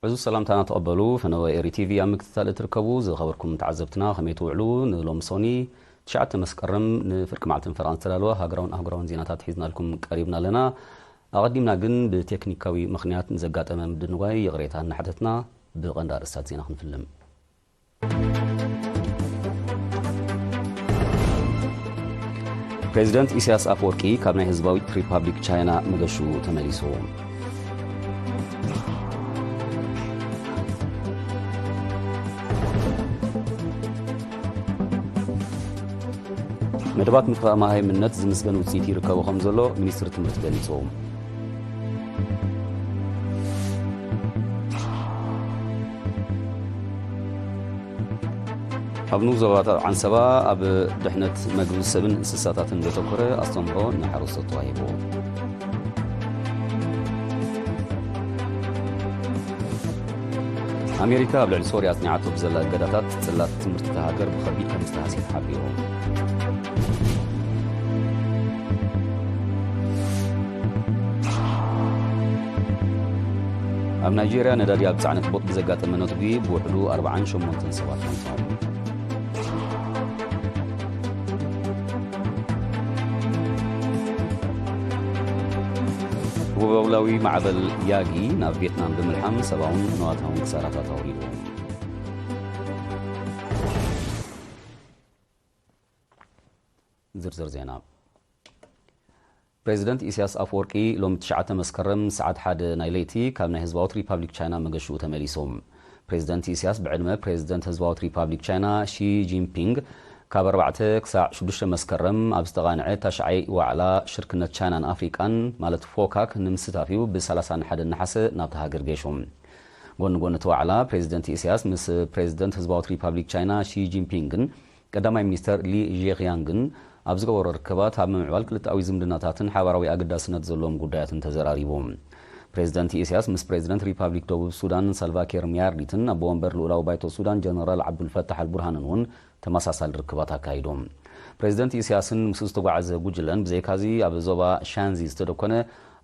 ሕዙ ሰላምታና ተቐበሉ። ፈነወ ኤሪ ቲቪ ኣብ ምክትታል እትርከቡ ዝኸበርኩም ተዓዘብትና ከመይ ትውዕሉ? ንሎሚ ሶኒ ትሽዓተ መስከረም ንፍርቂ መዓልትን ፈረቓን ዝተዳለወ ሃገራውን ኣህጉራውን ዜናታት ሒዝናልኩም ቀሪብና ኣለና። ኣቐዲምና ግን ብቴክኒካዊ ምኽንያት ንዘጋጠመ ምድንጓይ ይቕሬታ እናሓተትና ብቐንዲ ኣርእስታት ዜና ክንፍልም። ፕሬዚደንት ኢሳያስ ኣፈወርቂ ካብ ናይ ህዝባዊት ሪፓብሊክ ቻይና መገሹ ተመሊሱ። መደባት ምጥፋእ መሃይምነት ዝምስገን ውፅኢት ይርከቦ ከም ዘሎ ሚኒስትሪ ትምህርቲ ገሊጹ። ኣብ ንኡስ ዞባታት ዓንሰባ ኣብ ድሕነት መግቢ ሰብን እንስሳታትን ዘተኮረ ኣስተምህሮ ንሓረስቶት ተዋሂቡ። ኣሜሪካ ኣብ ልዕሊ ሶርያ ኣጽኒዓቶ ብዘላ እገዳታት ጽላት ትምህርቲ እታ ሃገር ብኸቢድ ከም ዝተሃስየ ተሓቢሩ። ኣብ ናይጄርያ ነዳዲ ኣብ ዝጸዓነት ቦጥ ብዘጋጠመ ነትጒ ብውሕዱ ኣርብዓን ሸሞንተን ሰባት ሞይቶም። ደቡባዊ ማዕበል ያጊ ናብ ቪየትናም ብምልሓም ሰብኣውን ንዋታውን ክሳራታት ኣውሪዱ። ዝርዝር ዜና። ፕሬዚደንት ኢሳያስ ኣፈወርቂ ሎሚ ትሽዓተ መስከረም ሰዓት ሓደ ናይ ለይቲ ካብ ናይ ህዝባዊት ሪፓብሊክ ቻይና መገሽኡ ተመሊሱ። ፕሬዚደንት ኢሳያስ ብዕድመ ፕሬዚደንት ህዝባዊት ሪፓብሊክ ቻይና ሺ ጂንፒንግ ካብ ኣርባዕተ ክሳዕ ሽዱሽተ መስከረም ኣብ ዝተቓንዐ ታሽዓይ ዋዕላ ሽርክነት ቻይናን ኣፍሪቃን ማለት ፎካክ ንምስታፍ እዩ ብ ሰላሳ ሓሙሽተ ነሓሰ ናብታ ሃገር ገይሹ። ጎኒ ጎኒ እቲ ዋዕላ ፕሬዚደንት ኢሳያስ ምስ ፕሬዚደንት ህዝባዊት ሪፓብሊክ ቻይና ሺ ጂንፒንግን ቀዳማይ ሚኒስተር ሊ ዤክያንግን ኣብ ዝገበሮ ርክባት ኣብ ምምዕባል ክልተኣዊ ዝምድናታትን ሓባራዊ ኣገዳስነት ዘለዎም ጉዳያትን ተዘራሪቡ። ፕሬዚደንት ኢሳያስ ምስ ፕሬዚደንት ሪፓብሊክ ደቡብ ሱዳን ሳልቫኪር ሚያርዲትን ኣቦ ወንበር ልኡላዊ ባይቶ ሱዳን ጀነራል ዓብዱልፈታሕ ኣልቡርሃንን እውን ተመሳሳሊ ርክባት ኣካይዶም። ፕሬዚደንት ኢሳያስን ምስኡ ዝተጓዓዘ ጉጅለን ብዘይካዚ ኣብ ዞባ ሻንዚ ዝተደኮነ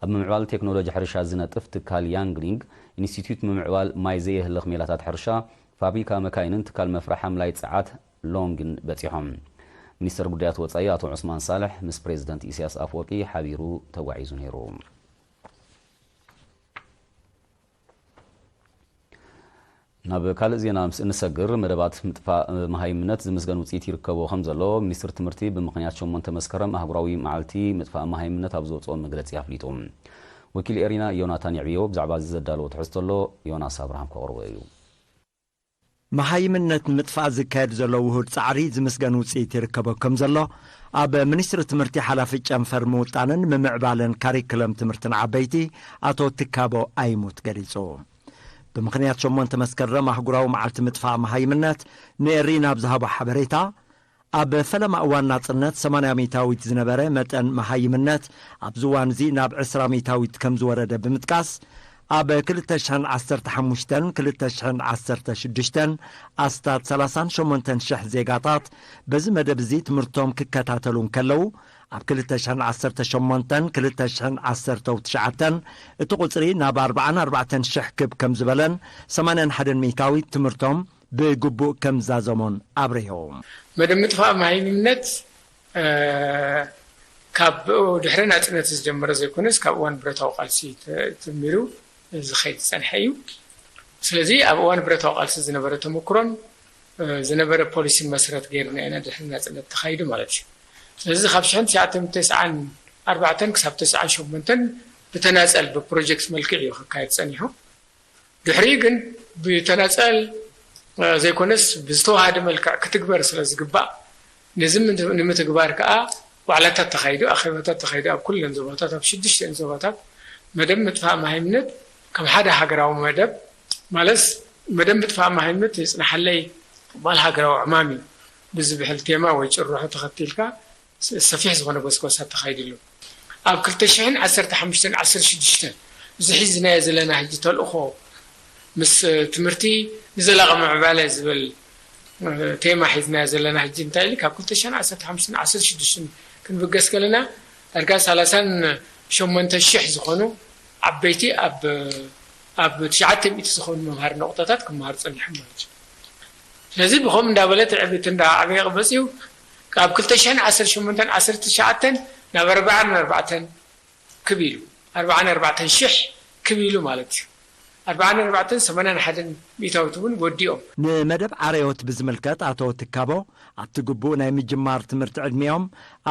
ኣብ ምምዕባል ቴክኖሎጂ ሕርሻ ዝነጥፍ ትካል ያንግሊንግ ኢንስቲትዩት ምምዕባል ማይ ዘየህልኽ ሜላታት ሕርሻ፣ ፋብሪካ መካይንን ትካል መፍረ ሓምላይ ጸዓት ሎንግን በጺሖም። ሚኒስተር ጉዳያት ወጻኢ ኣቶ ዑስማን ሳልሕ ምስ ፕሬዚደንት ኢሳያስ ኣፈወርቂ ሓቢሩ ተጓዒዙ ነይሩ። ናብ ካልእ ዜና ምስ እንሰግር፣ መደባት ምጥፋእ መሃይምነት ዝምስገን ውጽኢት ይርከቦ ከም ዘሎ ሚኒስትሪ ትምህርቲ ብምኽንያት ሸሞንተ መስከረም ኣህጉራዊ መዓልቲ ምጥፋእ መሃይምነት ኣብ ዘውጽኦ መግለጺ ኣፍሊጡ። ወኪል ኤሪና ዮናታን የዕብዮ ብዛዕባ እዚ ዘዳለዎ ትሕዝቶ ኣሎ። ዮናስ ኣብርሃም ከቕርቦ እዩ። መሃይምነት ንምጥፋእ ዝካየድ ዘሎ ውሁድ ጻዕሪ ዝምስገን ውጽኢት ይርከቦ ከም ዘሎ ኣብ ሚኒስትሪ ትምህርቲ ሓላፊ ጨንፈር ምውጣንን ምምዕባልን ካሪክለም ትምህርትን ዓበይቲ ኣቶ ትካቦ ኣይሙት ገሊጹ። ብምኽንያት ሸሞንተ መስከረም ኣህጉራዊ መዓልቲ ምጥፋእ መሃይምነት ንኤሪና ኣብ ዝሃቦ ሓበሬታ፣ ኣብ ፈለማ እዋን ናጽነት ሰማንያ ሚእታዊት ዝነበረ መጠን መሃይምነት ኣብዚ እዋን እዚ ናብ ዕስራ ሚእታዊት ከም ዝወረደ ብምጥቃስ፣ ኣብ ክልተ ሽሕን ዓሰርተ ሓሙሽተን ክልተ ሽሕን ዓሰርተ ሽዱሽተን ኣስታት ሰላሳን ሸሞንተን ሽሕ ዜጋታት በዚ መደብ እዚ ትምህርቶም ክከታተሉ እንከለዉ፣ ኣብ ክልተ ሽሕን ዓሰርተ ሸሞንተን ክልተ ሽሕን ዓሰርተ ትሽዓተን እቲ ቁጽሪ ናብ ኣርብዓን ኣርባዕተን ሽሕ ክብ ከም ዝበለን ሰማንያን ሓደን ሚእታዊት ትምህርቶም ብግቡእ ከም ዝዛዘሙን ኣብሪሁ። መደብ ምጥፋእ መሃይምነት፣ እ፣ ካብ ድሕሪ ናጽነት ዝጀመረ ዘይኮነስ፣ ካብ እዋን ብረታዊ ቃልሲ ተ-፣ ተጀሚሩ ዝኸይድ ዝጸንሐ እዩ። ስለዚ፣ ኣብ እዋን ብረታዊ ቃልሲ ዝነበረ ተመክሮን፣ እ፣ ዝነበረ ፖሊሲን መሰረት ገይርና ኢና ድሕሪ ናጽነት ተኻይዱ ማለት እዩ። ስለዚ፣ ካብ ሽሕን ትሽዓተ ሚእትን ተስዓን ኣርባዕተን ክሳብ ተስዓን ሸሞንተን ብተናጸል ብፕሮጀክት መልክዕ እዩ ክካየድ ጸኒሑ። ድሕሪኡ ግን ብተናጸል፣ እ፣ ዘይኮነስ ብዝተዋሃደ መልክዕ ክትግበር ስለ ዝግባእ፣ ነዚ ምን-፣ ንምትግባር ከኣ ዋዕላታት ተኻይዱ፣ ኣኼባታት ተኻይዱ፣ ኣብ ኩለን ዞባታት፣ ኣብ ሽዱሽተን ዞባታት መደብ ምጥፋእ መሃይምነት ከም ሓደ ሃገራዊ መደብ፣ ማለትስ መደብ ምጥፋእ መሃይምነት የጽንሓለይ ክበሃል ሃገራዊ ዕማም እዩ ብዝብሕል ቴማ ወይ ጭርሖ ተኸቲልካ፣ ስ-፣ ሰፊሕ ዝኾነ ጎስጓሳት ተኻይድሉ። ኣብ ክልተ ሽሕን ዓሰርተ ሓሙሽተን ዓሰርተ ሽዱሽተን እዚ ሒዝናዮ ዘለና ሕጂ ተልእኾ ምስ፣ እ፣ ትምህርቲ ንዘላቒ ምዕባለ ዝብል፣ እ፣ ቴማ ሒዝናዮ ዘለና ሕጂ እንታይ ኢሉ ካብ ክልተ ሽሕን ዓሰርተ ሓሙሽተን ዓሰርተ ሽዱሽተን ክንብገስ ከለና ዳርጋ ሰላሳን ሸሞንተ ሽሕ ዝኾኑ ዓበይቲ ኣብ፣ እ፣ ኣብ ትሽዓተ ሚእቲ ዝኾኑ መምሃሪ ነቑጣታት ክመሃሩ ጸኒሖም ማለት እዩ። ስለዚ ብኸም እንዳበለ ትዕቢት እንዳዓበየ መጺኡ፣ ካብ ክልተ ሽሕን ዓሰርተ ሸሞንተን ዓሰርተ ትሽዓተን ናብ ኣርባዓን ኣርባዕተን ክብ ኢሉ፣ ኣርባዓን ኣርባዕተን ሽሕ ክብ ኢሉ ማለት እዩ። ኣርባዓን ኣርባዕተን ሰማንያን ሓደን ሚእታዊት እውን ወዲኦም። ንመደብ ዓረዮት ብዝምልከት ኣቶ ትካቦ፣ ኣብቲ ግቡእ ናይ ምጅማር ትምህርቲ ዕድሚኦም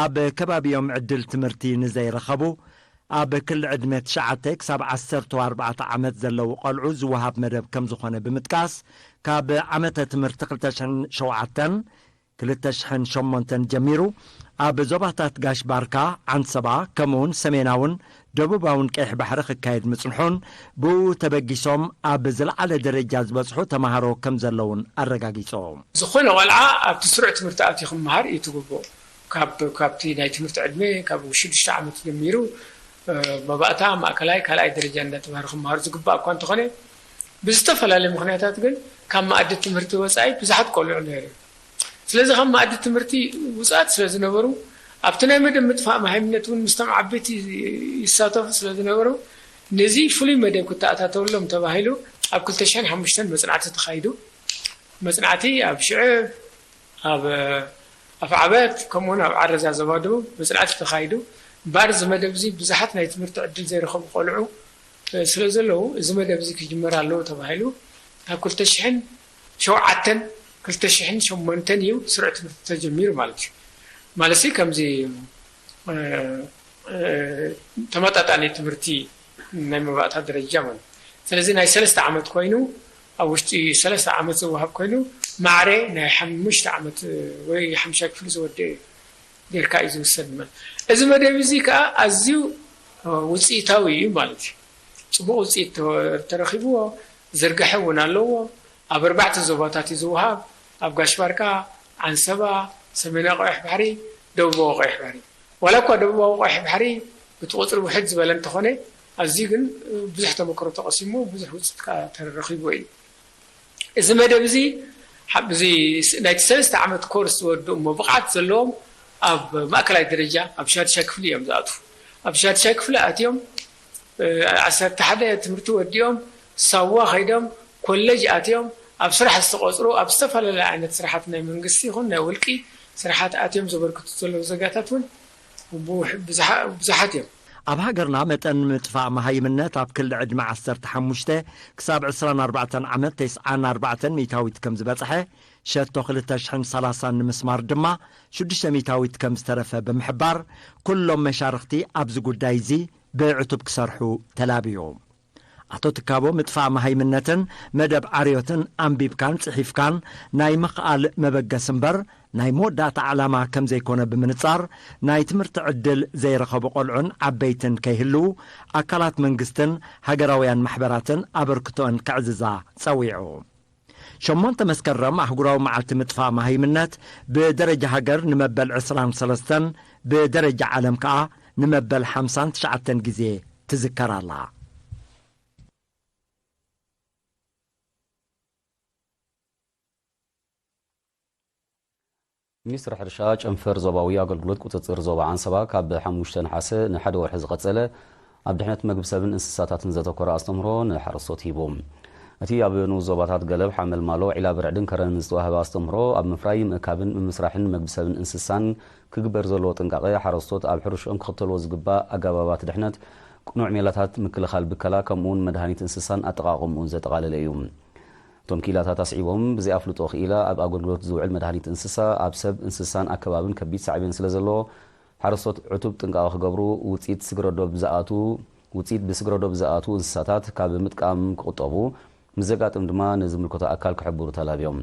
ኣብ ከባቢኦም ዕድል ትምህርቲ ንዘይረኸቡ፣ ኣብ ክሊ ዕድመ ትሽዓተ ክሳብ ዓሰርተ ኣርባዕተ ዓመት ዘለዉ ቆልዑ ዝወሃብ መደብ ከም ዝኾነ ብምጥቃስ፣ ካብ ዓመተ ትምህርቲ ክልተ ሽሕን ሸውዓተን ክልተ ሽሕን ሸሞንተን ጀሚሩ ኣብ ዞባታት ጋሽ ባርካ፣ ዓንሰባ፣ ከምኡውን ሰሜናውን ደቡባውን ቀይሕ ባሕሪ ክካየድ ምጽንሑን ብኡ ተበጊሶም ኣብ ዝለዓለ ደረጃ ዝበጽሑ ተማሃሮ ከም ዘለውን ኣረጋጊጾም። ዝኾነ ቆልዓ ኣብቲ ስሩዕ ትምህርቲ ኣትዩ ክመሃር እዩ ትግብኦ። ካብ ካብቲ ናይ ትምህርቲ ዕድመ ካብ ሽዱሽተ ዓመት ጀሚሩ መባእታ፣ ማእከላይ፣ ካልኣይ ደረጃ እንዳተባህረ ክመሃር ዝግባእ እኳ እንተኾነ፣ ብዝተፈላለዩ ምኽንያታት ግን ካብ መኣዲ ትምህርቲ ወጻኢ ብዙሓት ቆልዑ ነይሩ። ስለዚ ካብ መኣዲ ትምህርቲ ውጻት ስለ ዝነበሩ ኣብቲ ናይ መደብ ምጥፋእ መሃይምነት እውን ምስቶም ዓበይቲ ይሳተፉ ስለ ዝነበሩ ነዚ ፍሉይ መደብ ክተኣታተውሎም ተባሂሉ ኣብ ክልተ ሽሕን ሓሙሽተን መጽናዕቲ ተኻይዱ። መጽናዕቲ ኣብ ሽዕብ፣ ኣብ ኣፍዓበት ከምኡውን ኣብ ዓረዛ ዘባዶ መጽናዕቲ ተኻይዱ። እምበኣር እዚ መደብ እዚ ብዙሓት ናይ ትምህርቲ ዕድል ዘይረኸቡ ቆልዑ ስለ ዘለዉ እዚ መደብ እዚ ክጅመር ኣለዎ ተባሂሉ ካብ ክልተ ሽሕን ሸውዓተን ክልተ ሽሕን ሸሞንተን እዩ ስሩዕ ትምህርቲ ተጀሚሩ ማለት እዩ። ማለት ከምዚ ተመጣጣኒ ትምህርቲ ናይ መባእታ ደረጃ ማለት። ስለዚ ናይ ሰለስተ ዓመት ኮይኑ ኣብ ውሽጢ ሰለስተ ዓመት ዝወሃብ ኮይኑ ማዕረ ናይ ሓሙሽተ ዓመት ወይ ሓምሻ ክፍሊ ዝወደ ጌርካ እዩ ዝውሰድ ማለት። እዚ መደብ እዚ ከዓ ኣዝዩ ውፅኢታዊ እዩ ማለት እዩ። ፅቡቅ ውፅኢት ተረኺብዎ፣ ዝርግሐ እውን ኣለዎ። ኣብ ኣርባዕተ ዞባታት እዩ ዝወሃብ። ኣብ ጋሽ ባርካ፣ ዓንሰባ፣ ሰሜናዊ ቀይሕ ባሕሪ፣ ደቡባዊ ቀይሕ ባሕሪ። ዋላ እኳ ደቡባዊ ቀይሕ ባሕሪ እቲ ቁፅሪ ውሕድ ዝበለ እንተኾነ፣ ኣዝዩ ግን ብዙሕ ተመክሮ ተቐሲሙ፣ ብዙሕ ውፅኢት ከዓ ተረኺብዎ እዩ። እዚ መደብ እዚ ናይቲ ሰለስተ ዓመት ኮርስ ዝወድኡ እሞ ብቕዓት ዘለዎም ኣብ ማእከላይ ደረጃ ኣብ ሻድሻይ ክፍሊ እዮም ዝኣትዉ። ኣብ ሻድሻይ ክፍሊ ኣትዮም ዓሰርተ ሓደ ትምህርቲ ወዲኦም ሳዋ ከይዶም ኮለጅ ኣትዮም ኣብ ስራሕ ዝተቖፅሩ ኣብ ዝተፈላለየ ዓይነት ስራሓት ናይ መንግስቲ ይኹን ናይ ውልቂ ስራሓት ኣትዮም ዘበርክቱ ዘለዉ ዜጋታት እውን ብዙሓት እዮም። ኣብ ሃገርና መጠን ምጥፋእ መሃይምነት ኣብ ክሊ ዕድመ ዓሰርተ ሓሙሽተ ክሳብ ዕስራን ኣርባዕተን ዓመት ተስዓን ኣርባዕተን ሚእታዊት ከም ዝበፅሐ፣ ሸቶ ክልተ ሽሕን ሰላሳን ንምስማር ድማ ሽዱሽተ ሚእታዊት ከም ዝተረፈ ብምሕባር፣ ኩሎም መሻርኽቲ ኣብዚ ጉዳይ እዚ ብዕቱብ ክሰርሑ ተላብዩ። ኣቶ ትካቦ ምጥፋእ መሃይምነትን መደብ ዓርዮትን ኣንቢብካን ጽሒፍካን ናይ ምኽኣል መበገሲ እምበር ናይ መወዳእታ ዕላማ ከም ዘይኮነ ብምንጻር፣ ናይ ትምህርቲ ዕድል ዘይረኸቡ ቆልዑን ዓበይትን ከይህልዉ ኣካላት መንግስትን ሃገራውያን ማሕበራትን ኣበርክቶአን ከዕዝዛ ጸዊዑ። ሸሞንተ መስከረም ኣህጉራዊ መዓልቲ ምጥፋእ መሃይምነት ብደረጃ ሃገር ንመበል ዕስራን ሰለስተን ብደረጃ ዓለም ከኣ ንመበል ሓምሳን ትሽዓተን ግዜ ትዝከር ኣላ። ሚኒስትሪ ሕርሻ ጨንፈር ዞባዊ ኣገልግሎት ቁፅፅር ዞባ ዓንሰባ ካብ ሓሙሽተ ነሓሰ ንሓደ ወርሒ ዝቐፀለ ኣብ ድሕነት መግቢ ሰብን እንስሳታትን ዘተኮረ ኣስተምህሮ ንሓረስቶት ሂቡ። እቲ ኣብ ንኡስ ዞባታት ገለብ፣ ሓመልማሎ፣ ዒላ ብርዕድን ከረንን ዝተዋህበ ኣስተምህሮ ኣብ ምፍራይ፣ ምእካብን ምምስራሕን መግቢ ሰብን እንስሳን ክግበር ዘለዎ ጥንቃቐ፣ ሓረስቶት ኣብ ሕርሽኦም ክኽተልዎ ዝግባእ ኣገባባት ድሕነት፣ ቅኑዕ ሜላታት ምክልኻል ብከላ ከምኡውን መድሃኒት እንስሳን ኣጠቓቕምኡን ዘጠቓለለ እዩ። እቶም ክኢላታት ኣስዒቦም፣ ብዘይ ኣፍልጦ ክኢላ ኣብ ኣገልግሎት ዝውዕል መድሃኒት እንስሳ ኣብ ሰብ፣ እንስሳን ኣከባብን ከቢድ ሳዕቤን ስለ ዘለዎ፣ ሓረስቶት ዕቱብ ጥንቃቐ ክገብሩ፣ ውፅኢት ስግረዶብ ዝኣትዉ ውፅኢት ብስግረዶብ ዝኣትዉ እንስሳታት ካብ ምጥቃም ክቑጠቡ፣ ምስ ዘጋጥም ድማ ንዝምልከቶ ኣካል ክሕብሩ ተላብዮም።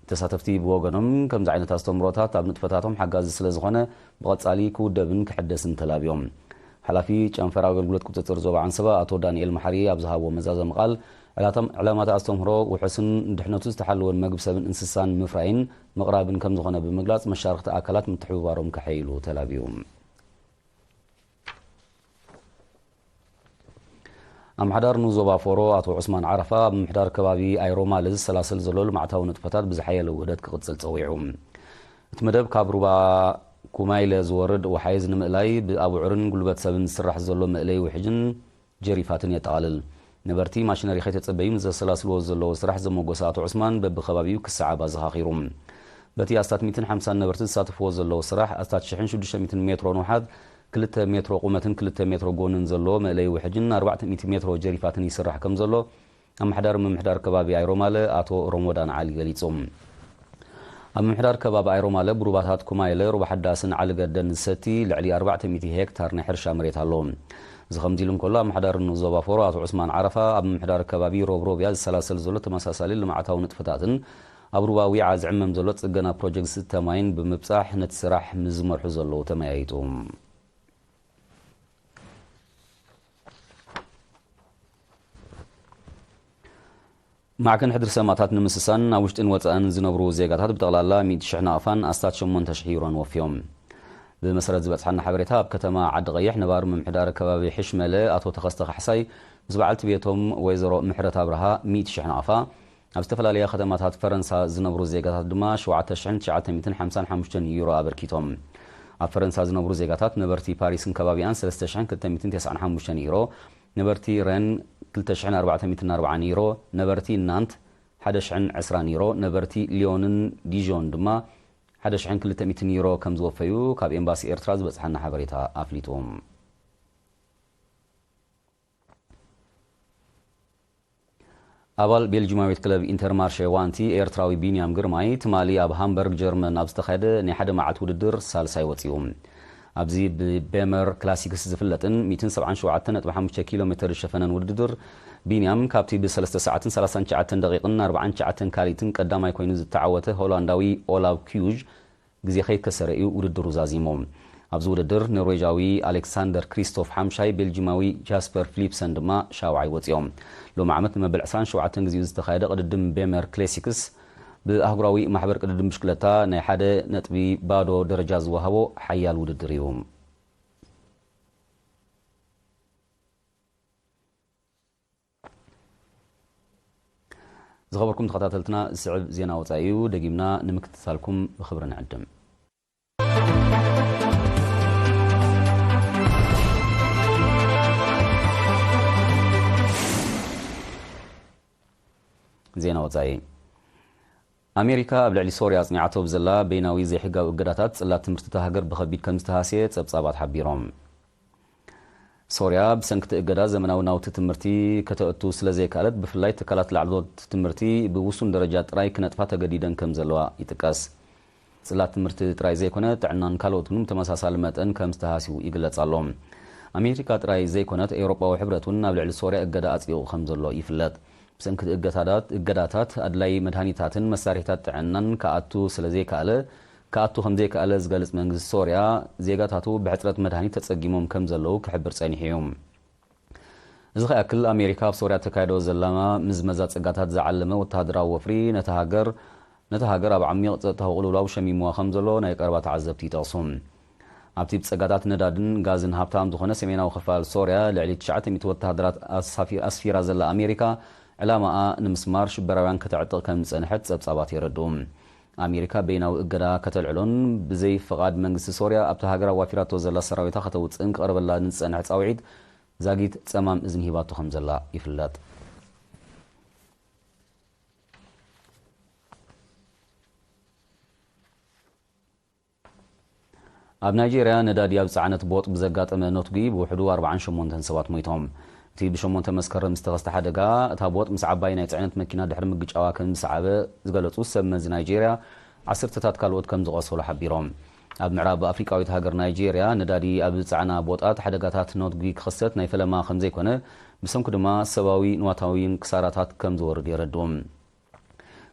ተሳተፍቲ ብወገኖም፣ ከምዚ ዓይነት ኣስተምህሮታት ኣብ ንጥፈታቶም ሓጋዚ ስለ ዝኾነ፣ ብቐጻሊ ክውደብን ክሕደስን ተላብዮም። ሓላፊ ጨንፈር ኣገልግሎት ቁጽጽር ዞባ ዓንሰባ ኣቶ ዳንኤል መሓሪ ኣብ ዝሃብዎ መዛዘሚ ቃል፣ ዕላታም-፣ ዕላማቲ ኣስተምህሮ ውሑስን ድሕነቱ ዝተሓለወን መግቢ ሰብን እንስሳን ምፍራይን ምቕራብን ከም ዝኾነ ብምግላጽ፣ መሻርኽቲ ኣካላት ምትሕብባሮም ከሐይሉ ተላብዩ። ኣምሓዳር ንዞባ ፎሮ ኣቶ ዑስማን ዓረፋ፣ ኣብ ምምሕዳር ከባቢ ኣይሮማል ዝሰላሰል ዘሎ ልምዓታዊ ንጥፈታት ብዝሓየለ ውህደት ክቕጽል ጸዊዑ። እቲ መደብ ካብ ሩባ ኩማይለ ዝወርድ ወሓይዝ ንምእላይ፣ ብኣቡዑርን ጉልበት ሰብን ዝስራሕ ዘሎ መእለዪ ውሕጅን ጀሪፋትን የጠቓልል። ነበርቲ ማሽነሪ ከይተጸበዩ ንዘሰላስልዎ ዘለዉ ስራሕ ዘመጎሰ ኣቶ ዑስማን፣ በብኸባቢኡ ክሰዓብ ኣዘኻኺሩ። በቲ ኣስታት ሚእትን ሓምሳን ነበርቲ ዝሳተፍዎ ዘለዉ ስራሕ፣ ኣስታት ሽሕን ሽዱሽተ ሚእትን ሜትሮ ንውሓት፣ ክልተ ሜትሮ ቁመትን ክልተ ሜትሮ ጎንን ዘለዎ መእለዪ ውሕጅን ኣርባዕተ ሚእቲ ሜትሮ ጀሪፋትን ይስራሕ ከም ዘሎ፣ ኣመሓዳሪ ምምሕዳር ከባቢ ኣይሮማለ ኣቶ ሮሞዳን ዓሊ ገሊጹ። ኣብ ምምሕዳር ከባቢ ኣይሮማለ ብሩባታት ኩማይለ፣ ሩባ ሓዳስን ዓሊ ገደን ዝሰቲ ልዕሊ ኣርባዕተ ሚእቲ ሄክታር ናይ ሕርሻ መሬት ኣሎ። እዚ ከምዚ ኢሉ እንከሎ፣ ኣመሓዳሪ ንኡስ ዞባ ፎሮ ኣቶ ዑስማን ዓረፋ፣ ኣብ ምምሕዳር ከባቢ ሮብሮብያ ዝሰላሰል ዘሎ ተመሳሳሊ ልምዓታዊ ንጥፈታትን ኣብ ሩባ ዊዓ ዝዕመም ዘሎ ጽገና ፕሮጀክት ዝስተ ማይን ብምብጻሕ ነቲ ስራሕ ምስ ዝመርሑ ዘለዉ ተመያይጡ። ማዕከን ሕድሪ ሰማእታት ንምስሳን ኣብ ውሽጥን ወጻእን ዝነብሩ ዜጋታት ብጠቕላላ ሚእቲ ሽሕ ናቕፋን ኣስታት ሸሞንተ ሽሕ ዩሮን ወፍዮም። ብመሰረት ዝበጽሓና ሓበሬታ፣ ኣብ ከተማ ዓዲ ቀይሕ ነባሪ ምምሕዳር ከባቢ ሕሽመለ ኣቶ ተኸስተ ካሕሳይ ምስ በዓልቲ ቤቶም ወይዘሮ ምሕረት ኣብርሃ ሚእቲ ሽሕ ናቕፋ፣ ኣብ ዝተፈላለያ ከተማታት ፈረንሳ ዝነብሩ ዜጋታት ድማ ሸውዓተ ሽሕን ትሽዓተ ሚእትን ሓምሳን ሓሙሽተን ዩሮ ኣበርኪቶም። ኣብ ፈረንሳ ዝነብሩ ዜጋታት ነበርቲ ፓሪስን ከባቢኣን ሰለስተ ሽሕን ክልተ ሚእትን ተስዓን ሓሙሽተን ዩሮ፣ ነበርቲ ረን ክልተ ሽሕን ኣርባዕተ ሚእትን ኣርባዓን ዩሮ፣ ነበርቲ ናንት ሓደ ሽሕን ዕስራን ዩሮ፣ ነበርቲ ሊዮንን ዲዦን ድማ ሓደ ሽሕን ክልተ ሚእትን ዩሮ ከም ዝወፈዩ ካብ ኤምባሲ ኤርትራ ዝበጽሓና ሓበሬታ ኣፍሊጡ። ኣባል ቤልጂማዊት ክለብ ኢንተርማርሼ ዋንቲ ኤርትራዊ ቢንያም ግርማይ፣ ትማሊ ኣብ ሃምበርግ ጀርመን ኣብ ዝተኻየደ ናይ ሓደ መዓልቲ ውድድር ሳልሳይ ወጺኡ። ኣብዚ ብቤመር ክላሲክስ ዝፍለጥን ሚእትን ሰብዓን ሸውዓተን ነጥቢ ሓሙሽተ ኪሎ ሜተር ዝሸፈነን ውድድር፣ ቢንያም ካብቲ ብሰለስተ ሰዓትን ሰላሳን ትሽዓተን ደቂቕን ኣርባዓን ትሽዓተን ካልኢትን ቀዳማይ ኮይኑ ዝተዓወተ ሆላንዳዊ ኦላቭ ኪዩዥ ግዜ ከይከሰረ እዩ ውድድሩ ዛዚሙ። ኣብዚ ውድድር ኖርዌጃዊ ኣሌክሳንደር ክሪስቶፍ ሓምሻይ፣ ቤልጂማዊ ጃስፐር ፍሊፕሰን ድማ ሻውዓይ ወጺኦም። ሎሚ ዓመት ንመበል ዕስራን ሸውዓተን ግዜኡ ዝተኻየደ ቅድድም ቤመር ክላሲክስ ብኣህጉራዊ ማሕበር ቅድድም ብሽክለታ ናይ ሓደ ነጥቢ ባዶ ደረጃ ዝወሃቦ ሓያል ውድድር እዩ። ዝኸበርኩም ተኸታተልትና፣ ዝስዕብ ዜና ወጻኢ እዩ። ደጊምና ንምክትታልኩም ብኽብሪ ንዕድም። ዜና ወጻኢ። ኣሜሪካ ኣብ ልዕሊ ሶርያ ኣጽኒዓቶ ብዘላ በይናዊ ዘይሕጋዊ እገዳታት፣ ጽላት ትምህርቲ እታ ሃገር ብኸቢድ ከም ዝተሃስየ ጸብጻባት ሓቢሮም። ሶርያ ብሰንኪ እቲ እገዳ ዘመናዊ ናውቲ ትምህርቲ ከተእቱ ስለ ዘይከኣለት፣ ብፍላይ ትካላት ላዕለዎት ትምህርቲ ብውሱን ደረጃ ጥራይ ክነጥፋ ተገዲደን ከም ዘለዋ ይጥቀስ። ጽላት ትምህርቲ ጥራይ ዘይኮነ፣ ጥዕናን ካልኦትን እውን ብተመሳሳሊ መጠን ከም ዝተሃስዩ ይግለጽ ኣሎ። ኣሜሪካ ጥራይ ዘይኮነት፣ ኤውሮጳዊ ሕብረት እውን ኣብ ልዕሊ ሶርያ እገዳ ኣጽዲቑ ከም ዘሎ ይፍለጥ። ብሰንኪ እቲ እገታታት፣ እገዳታት ኣድላይ መድሃኒታትን መሳርሒታት ጥዕናን ክኣቱ ስለ ዘይከኣለ፣ ክኣቱ ከም ዘይከኣለ ዝገልጽ መንግስቲ ሶርያ፣ ዜጋታቱ ብሕጽረት መድሃኒት ተጸጊሞም ከም ዘለዉ ክሕብር ጸኒሑ እዩ። እዚ ከኣክል፣ ኣሜሪካ ኣብ ሶርያ ተካይዶ ዘላ ምዝመዛ ጸጋታት ዝዓለመ ወተሃደራዊ ወፍሪ ነታ ሃገር፣ ነታ ሃገር ኣብ ዓሚቕ ጸጥታዊ ቅልውላው ሸሚምዋ ከም ዘሎ ናይ ቀረባ ተዓዘብቲ ይጠቕሱ። ኣብቲ ብጸጋታት ነዳድን ጋዝን ሃብታም ዝኾነ ሰሜናዊ ክፋል ሶርያ፣ ልዕሊ ትሽዓተ ሚእቲ ወተሃደራት ኣሳፊ-፣ ኣስፊራ ዘላ ኣሜሪካ፣ ዕላማኣ ንምስማር ሽበራውያን ከተዕጥቕ ከም ዝጸንሐት ጸብጻባት የረድኡ። ኣሜሪካ በይናዊ እገዳ ከተልዕሎን ብዘይ ፍቓድ መንግስቲ ሶርያ ኣብታ ሃገር ኣዋፊራቶ ዘላ ሰራዊታ ከተውጽእን ክቐርበላ ንዝጸንሐ ጻውዒት ዛጊት ጸማም እዝኒ ሂባቶ ከም ዘላ ይፍለጥ። ኣብ ናይጄርያ ነዳዲ ኣብ ዝጸዓነት ቦጥ ብዘጋጠመ ነትጒ ብውሕዱ ኣርባዓን ሸሞንተን ሰባት ሞይቶም። እቲ ብሸሞንተ መስከረም ዝተኸስተ ሓደጋ፣ እታ ቦጥ ምስ ዓባይ ናይ ጽዕነት መኪና ድሕሪ ምግጫዋ ከም ዝሰዓበ ዝገለጹ ሰብ መዚ ናይጄርያ፣ ዓሰርተታት ካልኦት ከም ዝቖሰሉ ሓቢሮም። ኣብ ምዕራብ ኣፍሪቃዊት ሃገር ናይጄርያ፣ ነዳዲ ኣብ ዝጸዓና ቦጣት ሓደጋታት ነትጒ ክኽሰት ናይ ፈለማ ከም ዘይኮነ፣ ብሰንኩ ድማ ሰብኣዊ ንዋታዊን ክሳራታት ከም ዝወርድ የረድኡ።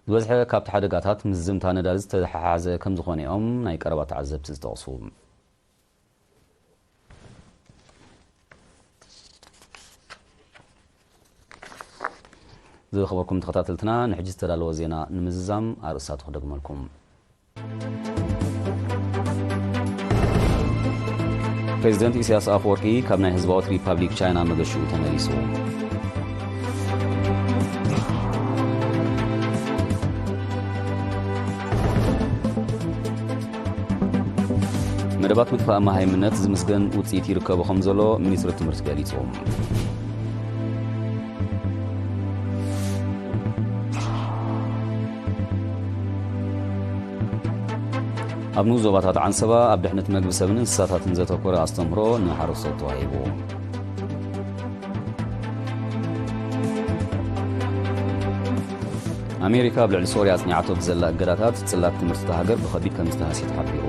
ዝበዝሐ ካብቲ ሓደጋታት ምስ ዝምታ ነዳዲ ዝተተሓሓዘ ከም ዝኾነ እዮም ናይ ቀረባ ተዓዘብቲ ዝጠቕሱ። ዝኸበርኩም ተኸታተልትና፣ ንሕጂ ዝተዳለወ ዜና ንምዝዛም ኣርእስታቱ ክደግመልኩም። ፕሬዚደንት ኢሳያስ ኣፈወርቂ ካብ ናይ ህዝባዊት ሪፓብሊክ ቻይና መገሽኡ ተመሊሱ። መደባት ምጥፋእ መሃይምነት ዝምስገን ውፅኢት ይርከቦ ከም ዘሎ ሚኒስትሪ ትምህርቲ ገሊጹ። ኣብ ንኡስ ዞባታት ዓንሰባ ኣብ ድሕነት መግቢ ሰብን እንስሳታትን ዘተኮረ ኣስተምህሮ ንሓረስቶት ተዋሂቡ። ኣሜሪካ ኣብ ልዕሊ ሶርያ ኣጽኒዓቶ ብዘላ እገዳታት፣ ጽላት ትምህርቲ እታ ሃገር ብኸቢድ ከም ዝተሃስየ ተሓቢሩ።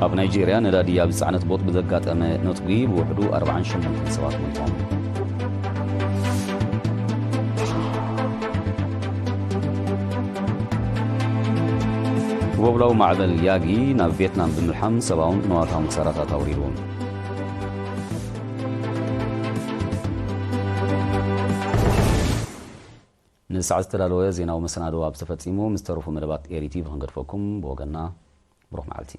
ኣብ ናይጄርያ ነዳዲ ኣብ ዝጸዓነት ቦጥ ብዘጋጠመ ነትጒ ብውሕዱ ኣርባዓን ሸሞንተን ሰባት ሞይቶም። ጎብላዊ ማዕበል ያጊ ናብ ቪየትናም ብምልሓም ሰብኣውን ንዋታውን ክሳራታት ኣውሪዱ። ንሰዓት ዝተዳለወ ዜናዊ መሰናዶ ኣብ ዝተፈጺሙ፣ ምስ ተረፉ መደባት ኤሪ ቲቪ ክንገድፈኩም ብወገንና ብሩኽ መዓልቲ።